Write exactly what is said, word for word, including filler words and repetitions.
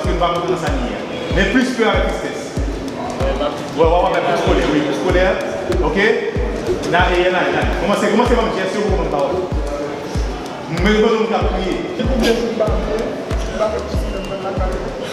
Paske nou pa kontan nan sa nou ye a. Men plis pè avèk tristès. Wè, wè, wè, plis kolè, wi, plis kolè. Ok? N ale, n ale, n ale. Kòmanse, kòmanse ban m jès yo pou ban m pawòl. Mwen, mwen, mwen, k ap kriye. Gen konbyen jou m pa vle, m pa fè ti sèm nan lakay.